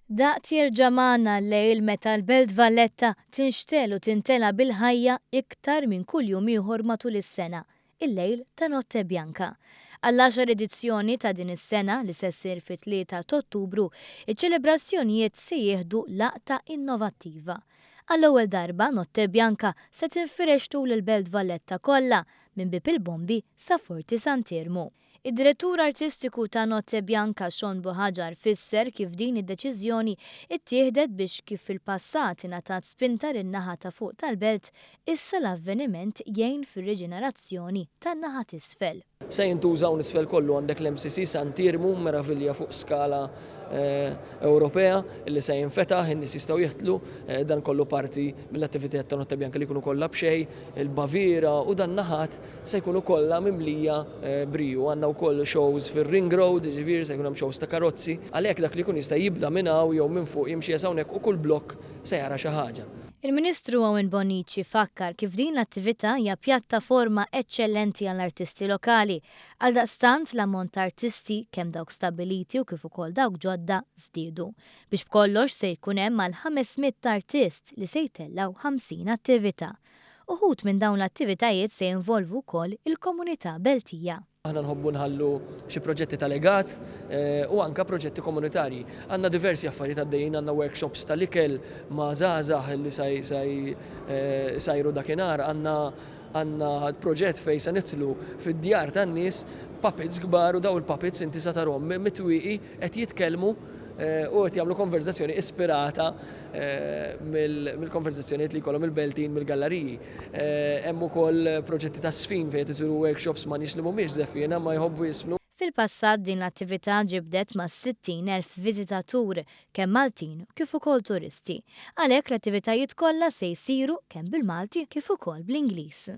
Daqt jerġa' magħna l-lejl meta l-Belt Valletta tinxtegħel u tintela bil-ħajja iktar minn kull jum ieħor matul is-sena, il-lejl ta' Notte Bianca. Għall-għaxar edizzjoni ta' din is-sena li se ssir fit-3 t'Ottubru, iċ-ċelebrazzjonijiet se jieħdu laqta innovattiva. Għall-ewwel darba, Notte Bianca se tinfirex tul il-Belt Valletta kollha, minn Bieb il-Bombi sa Forti Sant'Iermu. Id-Direttur Artistiku ta' Notte Bianca Sean Buhagiar fisser kif din id-deċiżjoni ttieħdet biex kif fil-passat ingħatat spinta lin-naħa ta' fuq tal-belt, issa l-avveniment jgħin fir-riġenerazzjoni tan-naħa t'isfel. Se jintuża hawn isfel kollu għandek l-MCC Sant'Iermu, meravilja fuq skala Ewropea li se jinfetaħ, in-nies jistgħu jidħlu, dan kollu parti mill-attivitajiet ta' Notte Bianca li jkunu kollha b'xejn, il-Baviera u dan naħat se jkunu kollha mimlija briju. Għandna wkoll shows fir-Ring Road, jiġifieri se jkun hemm shows ta' karozzi. Għalhekk dak li jkun jista' jibda minn hawn jew minn fuq jimxi sa hawnhekk u kull blokk se jara xi ħaġa. Il-Ministru Owen Bonnici fakkar kif din l-attività hija pjattaforma eċċellenti għall-artisti lokali. Għaldaqstant l-ammont ta' artisti, kemm dawk stabbiliti u kif ukoll dawk ġodda, żdiedu. Biex b'kollox se jkun hemm mal-500 artist li se jtellgħu 50 attività. Uħud minn dawn l-attivitajiet se jinvolvu wkoll il-komunità Beltija. Aħna nħobbu nħallu xi proġetti ta' legat u anke proġetti komunitarji. Għandna diversi affarijiet għaddejjin, għandna workshops tal-ikel ma' żgħażagħ li se jsajru dakinhar, għandna għandna proġett fejn se nidħlu fid-djar tan-nies puppets kbar u dawn il-puppets inti sa tarhom mit-twieqi qed jitkellmu u qed jagħmlu konverżazzjoni ispirata mill-konverżazzjonijiet li jkollhom il-Beltin mill-gallariji. Hemm ukoll proġetti ta' żfin fejn qed isiru workshops ma' nies li mhumiex żeffiena imma jħobbu jiżfnu. Fil-passat din l-attività ġibdet mas-60,000 viżitatur, kemm Maltin kif ukoll turisti. Għalhekk l-attivitajiet kollha se jsiru kemm bil-Malti kif ukoll bl-Ingliż.